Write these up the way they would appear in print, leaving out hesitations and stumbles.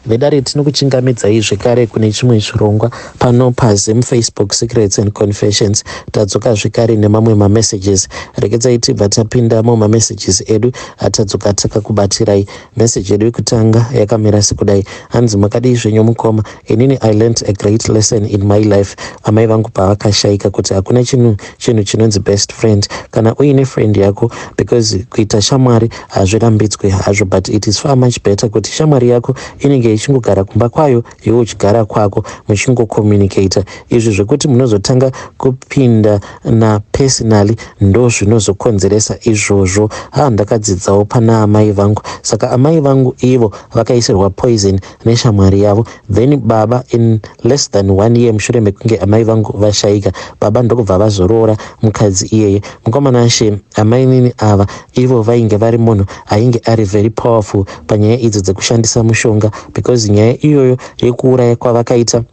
Vedare, tinokuchingamidzai zvekare kune chimwe chirongwa pano paZim Facebook Secrets and Confessions. Tadzoka zvekare nemamwe mamessages. Regedzai tibva tapinda mumamessages edu atadzoka takakubatirai. Message yedu yekutanga yakamira sekudai. Hanzi, "Makadii zvenyu mukoma? Inini I learnt a great lesson in my life amai vangu pavakashayika, kuti hakuna chinhu chinonzi best friend. Kana uine friend yako, because kuita shamwari hazvirambidzwe hazvo, but it is far much better kuti shamwari yako inenge ichingogara kumba kwayo, iwe uchigara kwako, muchingocommunicata. Izvi zvekuti munozotanga kupinda napersonally, ndo zvinozokonzeresa izvozvo." Ha, ndakadzidzawo pana amai vangu. Saka amai vangu ivo vakaisirwa poison neshamwari yavo. Then baba, in less than one year mushure mekunge amai vangu vashayika, baba ndokubva vazoroora mukadzi iyeye. Mukomana she, amainini ava ivo vainge vari munhu ainge ari very powerful panyaya idzi dzekushandisa mushonga, because nyaya iyoyo yekuuraya kwavakaita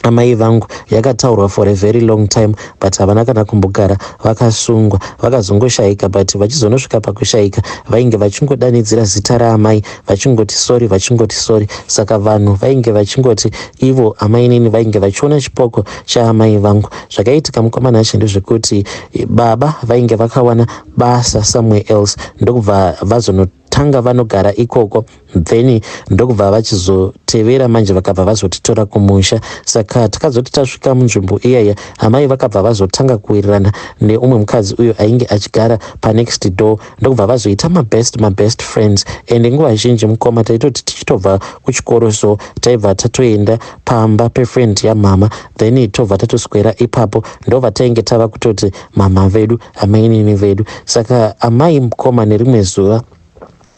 amai vangu yakataurwa for a very long time, but havana kana kumbogara vakasungwa. Vakazongoshayika, but vachizonosvika pakushayika vainge vachingodanidzira zita raamai, vachingoti sorry, vachingoti sorry. Saka vanhu vainge vachingoti ivo amainini vainge vachiona chipoko chaamai vangu. Zvakaitika, mukomana acho, ndezvekuti baba vainge vakawana basa somewhere else, ndokubva vazonotanga vanogara ikoko. Then ndokubva vachizotevera manje, vakabva vazotitora kumusha. Saka takazoti tasvika munzvimbo iyaya, amai vakabva vazotanga kuwirirana neumwe mukadzi uyo ainge achigara panext door, ndokubva vazoita mabest friends. And nguva zhinji, mukoma, taitoti tichitobva kuchikoro, so taibva tatoenda pamba pefriend yamama, then tobva tatoswera ipapo. Ndobva tainge tava kutoti mama vedu, amainini vedu. Saka amai, mukoma, nerimwe zuva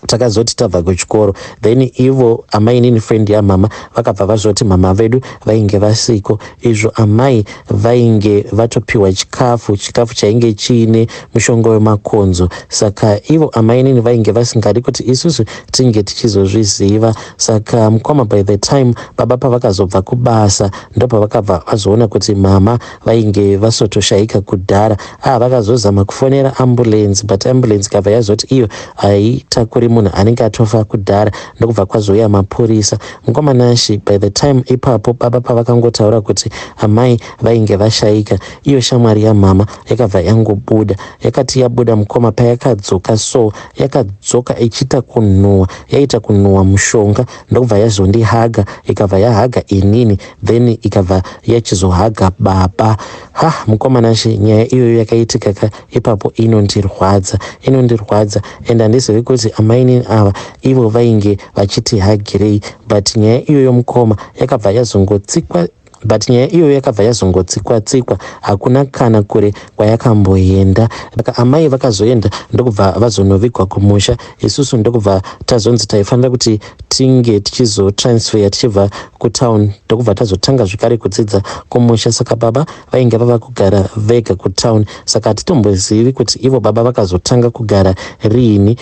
takazoti tabva kuchikoro, then ivo amainini friend yamama vakabva vazoti mama vedu vainge vasiko. Izvo amai vainge vatopiwa chikafu chainge chiine mushonga wemakonzo. Saka ivo amainini vainge vasingadi kuti isusu tinge tichizozviziva. Saka mukoma, by the time baba pavakazobva kubasa, ndopavakabva vazoona kuti mama vainge vasotoshayika kudhara. Ah, vakazozama kufonera ambulance, but ambulance ikabva yazoti iyo haitakuri munhu anenge atofa kudhara. Ndokubva kwazouya mapurisa. Mukomanashi, by the time ipapo baba pavakangotaura kuti amai vainge vashayika, iyo shamwari yamama yakabva yangobuda. Yakati yabuda, mukoma, payakadzoka, so yakadzoka ichiita kunhuhwa, yaita kunhuhwa mushonga. Ndokubva yazondihaga, ikabva yahaga inini, then ikabva yachizohaga baba. Ha, mukomanashi, nyaya iyoyo yakaitika ka ipapo inondirwadza, inondirwadza. And handizivi kuti amainini ava ivo vainge vachitihagirei, but nyaya iyoyo, mukoma, yakabva yazongotsikwa, but nyaya iyoyo yakabva yazongotsikwa tsikwa, hakuna kana kure kwayakamboenda. Saka amai vakazoenda, ndokubva vazonovigwa kumusha. Isusu ndokubva tazonzi taifanira kuti tinge tichizotransfer tichibva kutown, ndokubva tazotanga zvekare kudzidza kumusha. Saka baba vainge vava kugara vega kutown. Saka hatitombozivi kuti ivo baba vakazotanga kugara riini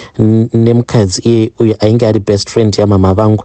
nemukadzi iye uyo ainge ari best friend yamama vangu.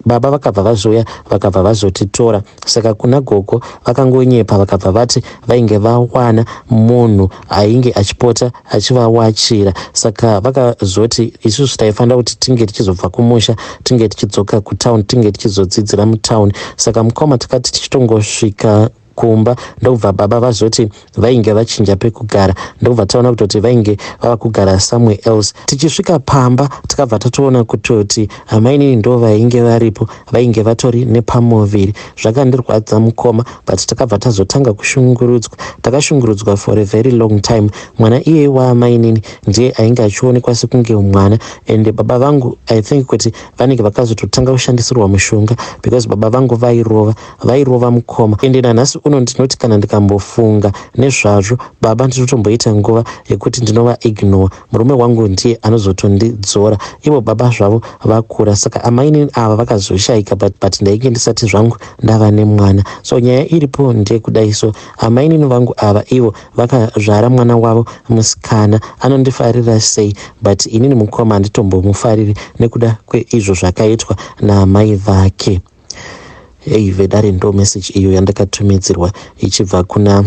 Baba vakabva vazouya, vakabva vazotitora. Saka kuna gogo vakangonyepa, vakabva vati vainge vawana munhu ainge achipota achivawachira. Saka vakazoti isusu taifanira kuti tinge tichizobva kumusha, tinge tichidzoka kutown, tinge tichizodzidzira mutown. Saka mukoma, takati tichitongosvika kumba, ndokubva baba vazoti vainge vachinja pekugara. Ndokubva taona kutoti vainge vava kugara somewhere else. Tichisvika pamba, takabva tatoona kutoti amainini ndo vainge varipo, vainge vatori nepamuviri. Zvakandirwadza, mukoma, but takabva tazotanga kushungurudzwa. Takashungurudzwa for a very long time. Mwana iyeye waamainini ndiye ainge achionekwa sekunge mwana. And baba vangu, I think kuti vanenge vakazototanga kushandisirwa mushonga, because baba vangu vairova, vairova, mukoma. Ende nanhasi uno ndinoti kana ndikambofunga nezvazvo baba, ndinotomboita nguva yekuti ndinova ignore. Murume wangu ndiye anozotondidzora, ivo baba zvavo vakura. Saka amainini ava vakazoshayika, but ndainge ndisati zvangu ndava nemwana. So nyaya iripo ndeyekudai. So amainini vangu ava ivo vakazvara mwana wavo musikana, anondifarira sei, but inini, mukoma, handitombomufariri nekuda kweizvo zvakaitwa naamai vake. Ei, vedare, ndo message iyo yandakatumidzirwa ichibva kuna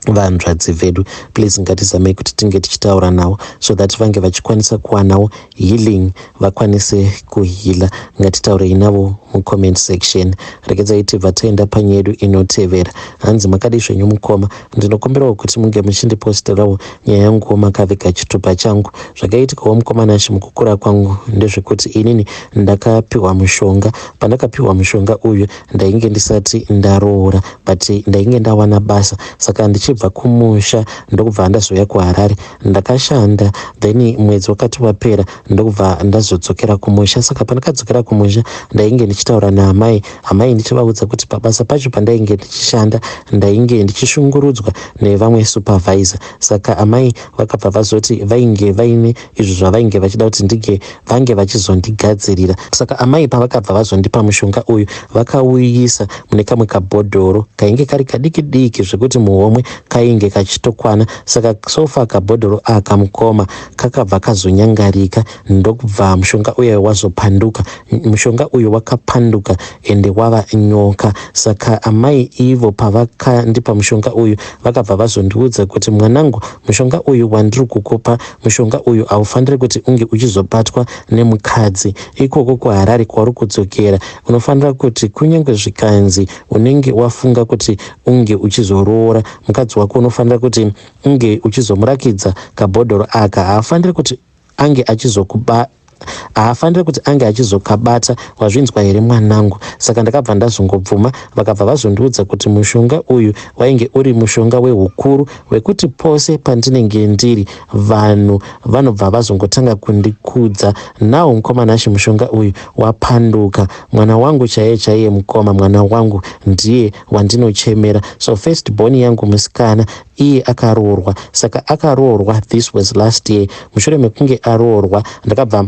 Vanzvadzi vedu, please ngatizamei kuti tinge tichitaura navo so that vange vachikwanisa kuwanawo healing, vakwanise kuheala. Ngatitaurei navo mucomment section. Regedzai tibva taenda panyaya yedu inotevera. Hanzi, "Makadi zvenyu mukoma? Ndinokumbirawo kuti munge muchindiposterawo nyaya yanguwo makaviga chitupa changu. Zvakaitikawo, mukoma Nashi, mukukura kwangu ndezvekuti inini ndakapiwa mushonga. Pandakapiwa mushonga uyu, ndainge ndisati ndaroora, but ndainge ndawana basa. Saka ndichibva kumusha, ndokubva ndazouya kuHarare. Ndakashanda, then mwedzi wakati wapera, ndokubva ndazodzokera kumusha. Saka pandakadzokera kumusha, ndainge ndichitaura naamai, amai ndichivaudza kuti pabasa pacho pandainge ndichishanda, ndainge ndichishungurudzwa nevamwe supervisor. Saka amai vakabva vazoti vainge vaine izvo zvavainge vachida kuti ndinge vange vachizondigadzirira. Saka amai pavakabva vazondipa mushonga uyu, vakauyisa mune kamwe kabhodhoro kainge kari kadiki diki zvekuti muhomwe kainge kachitokwana. Saka so far kabhodhoro aka, mukoma, kakabva kazonyangarika, ndokubva mushonga uya wazopanduka. Mushonga uyu wakapanduka ende wava nyoka. Saka amai ivo pavakandipa mushonga uyu, vakabva vazondiudza kuti, 'Mwanangu, mushonga uyu wandiri kukupa, mushonga uyu haufaniri kuti unge uchizobatwa nemukadzi ikoko kuHarare kwauri kudzokera. Unofanira kuti kunyange zvikanzi unenge wafunga kuti unge uchizoroora mukadzi wako, unofanira kuti unge uchizomurakidza kabhodhoro aka. Haafaniri kuti ange achizokabata. Wazvinzwa here, mwanangu?' Saka ndakabva ndazongobvuma. Vakabva vazondiudza kuti mushonga uyu wainge uri mushonga weukuru, wekuti pose pandinenge ndiri, vanhu vanobva vazongotanga kundikudza. Nawo, mukoma Nashi, mushonga uyu wapanduka. Mwana wangu chaiye chaiye, mukoma, mwana wangu ndiye wandinochemera. So first born yangu musikana, iye akaroorwa. Saka akaroorwa, this was last year. Mushure mekunge aroorwa, ndakabva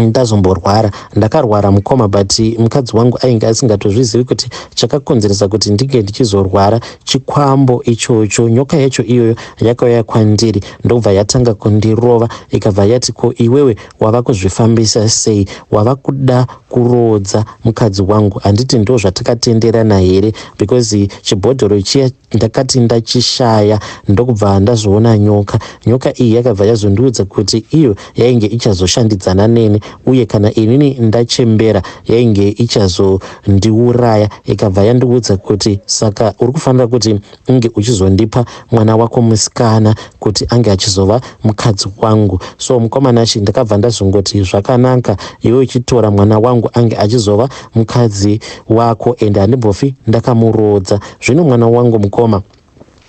ndazomborwara. Ndakarwara, mukoma, but mukadzi wangu ainge asingatozvizivi kuti chakakonzeresa kuti ndinge ndichizorwara chikwambo ichocho. Nyoka yacho iyoyo yakauya kwandiri, ndobva yatanga kundirova, ikabva yati, 'Ko iwewe wava kuzvifambisa sei? Wava kuda kuroodza mukadzi wangu? Handiti ndo zvatakatenderana here? Because chibhodhoro chiya ndakati ndachishaya, ndokubva ndazoona nyoka. Nyoka iyi yakabva yazondiudza kuti iyo yainge ichazoshandidzana neni, uye kana inini ndachembera, yainge ichazondiuraya. Ikabva yandiudza kuti, saka uri kufanira kuti unge uchizondipa mwana wako musikana kuti ange achizova mukadzi wangu.' So mukoma Nashi, ndakabva ndazongoti, zvakanaka, iwe uchitora mwana wangu ange achizova mukadzi wako, ende handimbofi ndakamuroodza. Zvino mwana wangu, mukoma,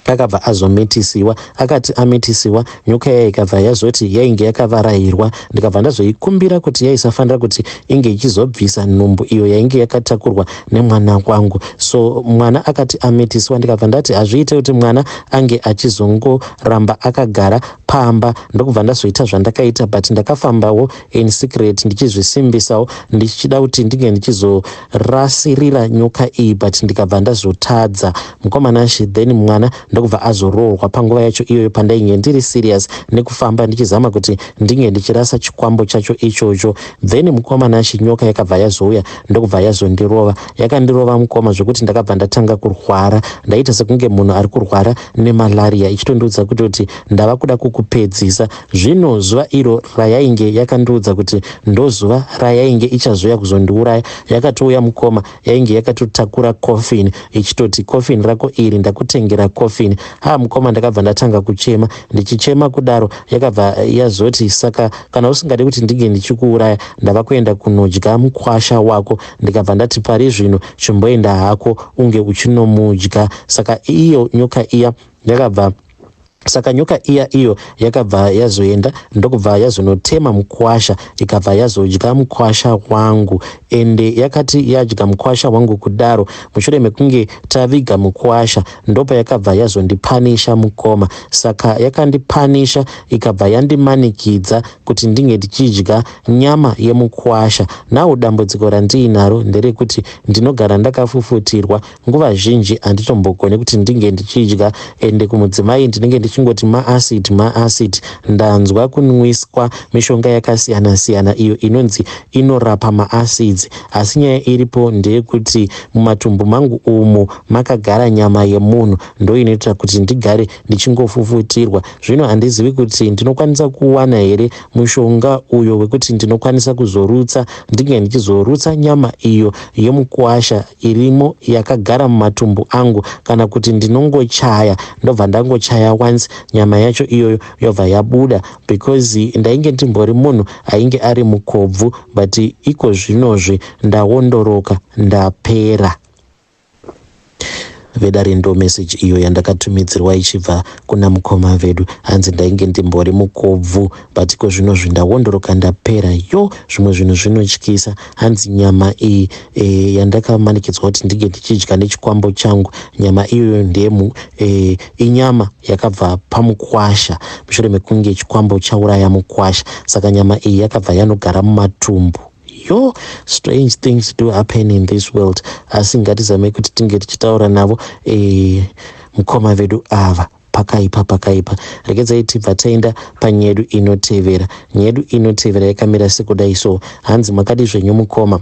akabva azomitisiwa. Akati amitisiwa, nyoka iya ikabva yazoti yainge yakavarayirwa. Ndikabva ndazoikumbira kuti yaisafanira kuti inge ichizobvisa nhumbu iyo yainge yakatakurwa nemwana wangu. So mwana akati amitisiwa, ndikabva ndati hazviite kuti mwana ange achizongoramba akagara pamba. Ndokubva ndazoita zvandakaita, but ndakafambawo in secret, ndichizvisimbisawo, ndichida kuti ndinge ndichizorasirira nyoka iyi, but ndikabva ndazotadza, mukoma Nashi. Then mwana ndokubva azoroorwa panguva yacho iyoyo pandainge ndiri serious nekufamba ndichizama kuti ndinge ndichirasa chikwambo chacho ichocho. Then, mukoma Nashi, nyoka yakabva yazouya, ndokubva yazondirova. Yakandirova, mukoma, zvokuti ndakabva ndatanga kurwara. Ndaita sekunge munhu ari kurwara nemalaria, ichitondiudza kutoti ndava kuda kukupedzisa. Zvino zuva iro rayainge yakandiudza kuti ndozuva rayainge ichazouya kuzondiuraya, yakatouya, mukoma. Yainge yakatotakura coffin, ichitoti, 'Coffin rako iri, ndakutengera coffin.' Ha, mukoma, ndakabva ndatanga kuchema. Ndichichema kudaro, yakabva yazoti, 'Saka kana usingadi kuti ndinge ndichikuuraya, ndava kuenda kunodya mukwasha wako.' Ndikabva ndati, 'Pari zvino chimboenda hako unge uchinomudya.' Saka iyo nyoka iya yakabva, saka nyoka iya iyo yakabva yazoenda, ndokubva yazonotema mukwasha, ikabva yazodya mukwasha wangu. Ende yakati yadya mukwasha wangu kudaro, mushure mekunge taviga mukwasha, ndopa yakabva yazondipanisha, mukoma. Saka yakandipanisha, ikabva yandimanikidza kuti ndinge ndichidya nyama yemukwasha. Nawo dambudziko randiinaro nderekuti ndinogara ndakafufutirwa nguva zhinji, handitombogoni kuti ndinge ndichidya. Ende kumudzimai ndinenge ndichingoti maacid, maacid. Ndanzwa kunwiswa mishonga yakasiyana siyana iyo inonzi inorapa maacids, asi nyaya iripo ndeyekuti mumatumbu mangu umu makagara nyama yemunhu, ndoinoita kuti ndigare ndichingofufutirwa. Zvino handizivi kuti ndinokwanisa kuwana here mushonga uyo wekuti ndinokwanisa kuzorutsa, ndinge ndichizorutsa nyama iyo yemukuwasha irimo yakagara mumatumbu angu, kana kuti ndinongochaya, ndobva ndangochaya once, nyama yacho iyoyo yobva yabuda, because ndainge ndimbori munhu ainge ari mukobvu, but iko zvinozvi ndaondoroka, ndapera. Vedare, ndo message iyo yandakatumidzirwa ichibva kuna mukoma vedu. Hanzi ndainge ndimbori mukobvu, but iko zvinozvi ndaondoroka, ndapera. Yo, zvimwe zvinhu zvinotyisa. Hanzi nyama iyi yandakamanikidzwa kuti ndinge ndichidya nechikwambo changu, nyama iyoyo ndemu inyama yakabva pamukwasha mushure mekunge chikwambo chauraya mukwasha. Saka nyama iyi yakabva yanogara mumatumbu. Yo, strange things do happen in this world, asi ngatizamei kuti tinge tichitaura navo mukoma vedu ava. Pakaipa, pakaipa. Regedzai tibva taenda panyaya yedu inotevera. Nyaya yedu inotevera yakamira sekudai so. Hanzi, "Makadi zvenyu mukoma?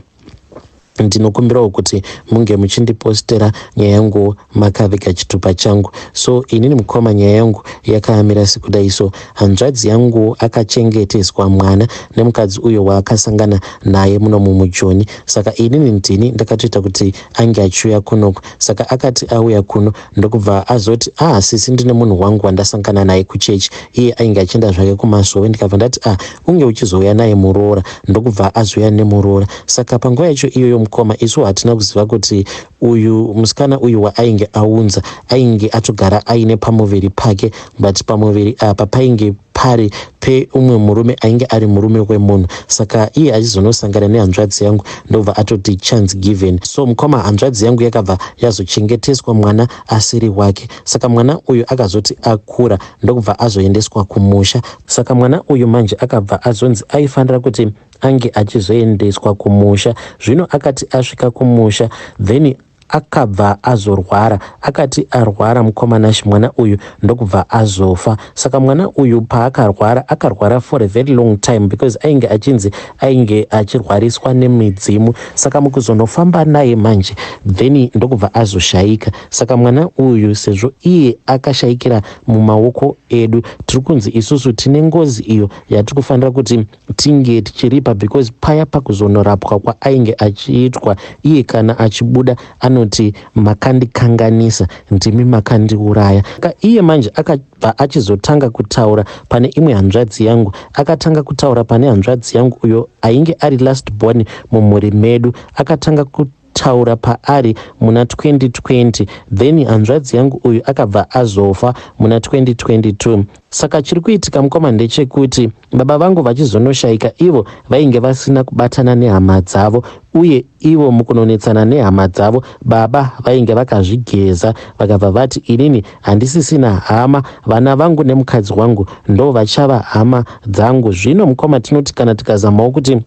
Ndinokumbirawo kuti munge muchindipostera nyaya yangu makaviga chitupa changu. So inini mukoma, nyaya yangu yakamira sekudai so. Hanzvadzi yangu akachengeteswa mwana nemukadzi uyo waakasangana naye muno mumujoni. Saka inini ndini ndakatoita kuti ange achiuya kunoku. Saka akati auya kuno, ndokubva azoti, 'Ah, sisi, ndine munhu wangu wandasangana naye kuchechi.' Iye ainge achienda zvake kumasowe. Ndikabva ndati, 'Ah, unge uchizouya naye muroora.' Ndokubva azouya nemuroora. Saka panguva yacho iyoyo mukoma, isu hatina kuziva kuti uyu musikana uyu waainge aunza ainge atogara aine pamuviri pake, but pamuviri apa painge pari peumwe murume ainge ari murume wemunhu. Saka iye achizonosangana nehanzvadzi yangu, ndobva atoti chance given. So mukoma, hanzvadzi yangu yakabva yazochengeteswa mwana asiri wake. Saka mwana uyu akazoti akura, ndokubva azoendeswa kumusha. Saka mwana uyu manje akabva azonzi aifanira kuti ange achizoendeswa kumusha. Zvino akati asvika kumusha, then akabva azorwara. Akati arwara, mukoma Nashi, mwana uyu ndokubva azofa. Saka mwana uyu paakarwara, akarwara for a very long time, because ainge achinzi ainge achirwariswa nemidzimu. Saka mukuzonofamba naye manje, then ndokubva azoshayika. Saka mwana uyu, sezvo iye akashayikira mumaoko edu, tiri kunzi isusu tine ngozi iyo yatiri kufanira kuti tinge tichiripa, because paya pakuzonorapwa kwaainge achiitwa, iye kana achibuda anoti, 'Makandikanganisa, ndimi makandiuraya.' Iye manje akabva achizotanga kutaura pane imwe hanzvadzi yangu. Akatanga kutaura pane hanzvadzi yangu uyo ainge ari last born mumhuri medu. Akatanga kutaura paari muna 2020, then hanzvadzi yangu uyu akabva azofa muna 2022. Saka chiri kuitika mukoma ndechekuti baba vangu vachizonoshayika, ivo vainge vasina kubatana nehama dzavo, uye ivo mukunonetsana nehama dzavo, baba vainge vakazvigeza, vakabva vati, 'Inini handisisina hama, vana vangu nemukadzi wangu ndo vachava hama dzangu.' Zvino mukoma, tinoti kana tikazamawo kuti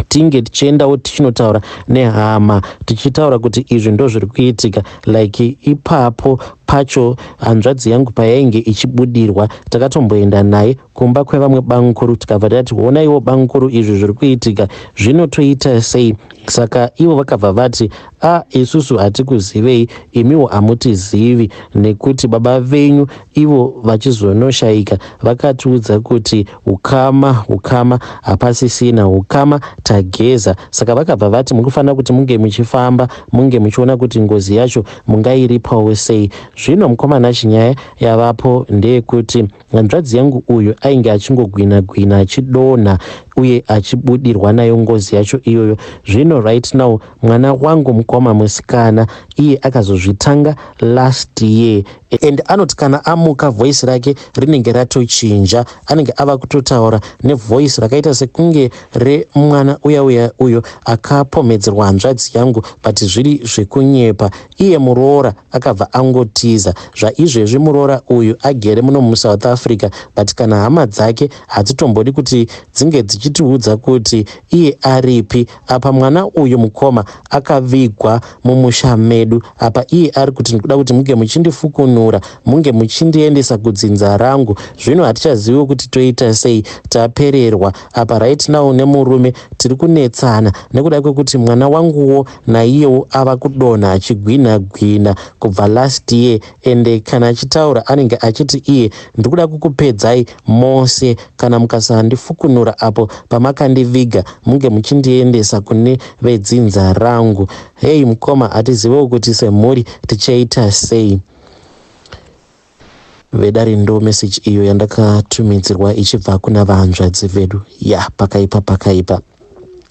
tinge tichiendawo tichinotaura nehama, tichitaura kuti izvi ndo zviri kuitika, like ipapo pacho hanzvadzi yangu payainge ichibudirwa, takatomboenda naye kumba kwevamwe bamukuru, tikabva tati, 'Honaiwo bamukuru, izvi zviri kuitika, zvinotoita sei?' Saka ivo vakabva vati, 'A, isusu hatikuzivei, imiwo hamutizivi, nekuti baba venyu ivo vachizonoshayika vakatiudza kuti ukama, ukama hapasisina ukama, tageza.' Saka vakabva vati muri kufanira kuti munge muchifamba, munge muchiona kuti ngozi yacho mungairipawo sei. Zvino mukoma Nashi, nyaya yavapo ndeyekuti hanzvadzi yangu uyu ainge achingogwina gwina, achidonha uye achibudirwa nayo ngozi yacho iyoyo. Zvino right now mwana wangu mukoma, musikana, iye akazozvitanga last year, and anoti kana amuka, voice rake rinenge ratochinja, anenge ava kutotaura nevoice rakaita sekunge remwana uya uya uyo akapomedzerwa hanzvadzi yangu, but zviri zvekunyepa. Iye muroora akabva angotiza. Zvaizvezvi muroora uyu agere muno muSouth Africa, but kana hama dzake hadzitombodi kuti dzinge dzichitiudza kuti iye aripi. Apa mwana uyu mukoma akavigwa mumusha medu. yedu. Apa iye ari kuti ndikuda kuti munge muchindifukunura, munge muchindiendesa kudzinza rangu. Zvino hatichazivi kuti toita sei, tapererwa. Apa right now nemurume tiri kunetsana nekuda kwekuti mwana wanguwo naiyewo ava kudonha achigwina gwina kubva last year. Ende kana achitaura anenge achiti iye, "Ndikuda kukupedzai mose kana mukasandifukunura apo pamakandiviga, munge muchindiendesa kune vedzinza rangu." Hei mukoma, hatizivewo kuti semhuri tichaita sei. Vedare, ndo message iyo yandakatumidzirwa ichibva kuna vahanzvadzi vedu. Ya, pakaipa, pakaipa.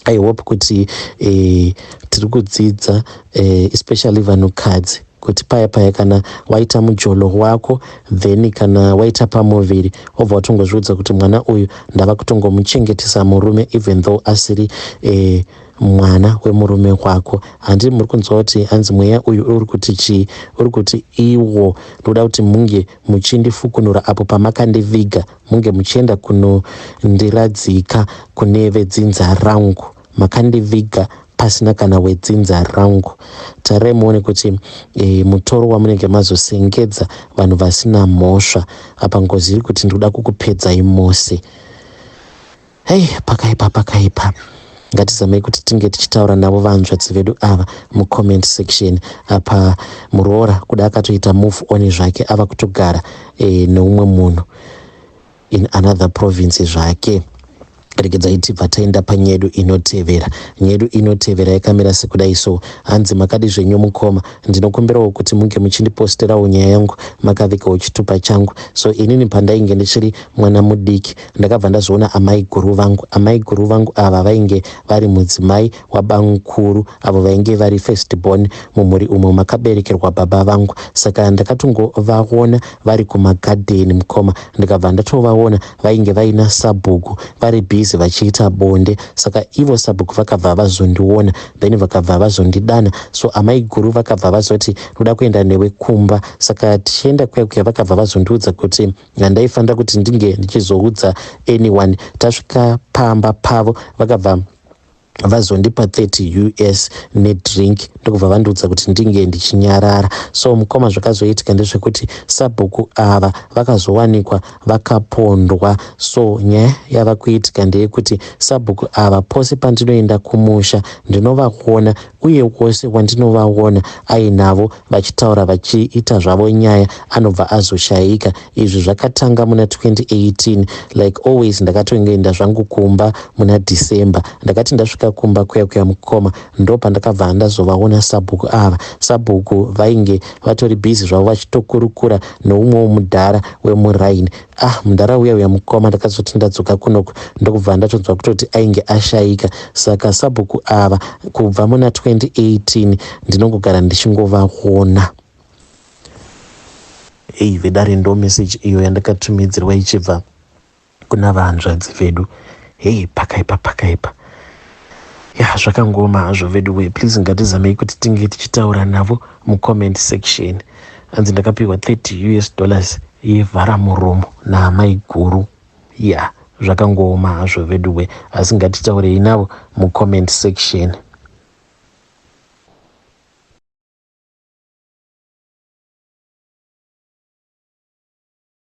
I hope kuti tiri kudzidza, especially vanhukadzi, kuti paya paya kana waita mujolo wako, then kana waita pamuviri, wobva watongozviudza kuti mwana uyu ndava kutongomuchengetesa murume, even though asiri mwana wemurume wako. Handi muri kunzwa kuti hanzi mweya uyu uri kuti chii? Uri kuti iwo, ndoda kuti munge muchindifukunura apo pamakandiviga, munge muchienda kunondiradzika kune vedzinza rangu. Makandiviga pasina kana wedzinza rangu. Tarirai muone kuti mutoro wamunenge mazosengedza vanhu vasina mhosva. Apa ngozi iri kuti, "Ndikuda kukupedzai mose." Hei, pakaipa, pakaipa. Ngatizamei kuti tinge tichitaura navo vanzvadzi vedu ava mucomment section. Apa muroora kuda akatoita move on zvake, ava kutogara neumwe munhu in another province zvake. Regedzai tibva taenda panyedu inotevera. Nyedu inotevera yakamira sekudai so. Hanzi, "Makadi zvenyu mukoma? Ndinokumbirawo kuti munge muchindiposterawo nyaya yangu makavigawo chitupa changu. So inini pandainge ndichiri mwana mudiki, ndakabva ndazoona amai guru vangu. Amai guru vangu ava vainge vari mudzimai wabamukuru, avo vainge vari first born mumhuri umo makaberekerwa baba vangu. Saka ndakatongovaona vari kumagadheni mukoma, ndikabva ndatovaona vainge vaina sabhuku vari busy vachiita bonde. Saka ivo sabhuku vakabva vazondiona, then vakabva vazondidana. So amai guru vakabva vazoti, 'Ndoda kuenda newe kumba.' Saka tichienda kuya kuya, vakabva vazondiudza kuti handaifanira kuti ndinge ndichizoudza anyone. Tasvika pamba pavo, vakabva vazondipa 30 US nedrink, ndokubva vandiudza kuti ndinge ndichinyarara. So mukoma, zvakazoitika ndezvekuti sabhuku ava vakazowanikwa vakapondwa. So nyaya yava kuitika ndeyekuti sabhuku ava, pose pandinoenda kumusha ndinovaona, uye wose wandinovaona ainavo vachitaura, vachiita zvavo nyaya, anobva azoshayika. Izvi zvakatanga muna 2018. Like always, ndakatongoenda zvangu kumba muna December. Ndakati ndasvika kumba kuya kuya mukoma, ndo pandakabva ndazovaona sabhuku ava. Sabhuku vainge vatori busy zvavo vachitokurukura neumwewo mudhara wemuraini. Ah, mudhara uya uya mukoma, ndakazoti ndadzoka kunoku, ndokubva ndatonzwa kutoti ainge ashayika. Saka sabhuku ava, kubva muna 2018 ndinongogara ndichingovaona." Ei vedare, ndo message iyo yandakatumidzirwa ichibva kuna vahanzvadzi vedu. Hei, pakaipa, pakaipa. Ya, zvakangoma hazvo vedu we. Please, ngatizamei kuti tinge tichitaura navo mucomment section. Hanzi, "Ndakapiwa 30 US dollars yevhara muromo naamai guru." Ya, zvakangooma hazvo vedu we, asi ngatitaurei navo mucomment section.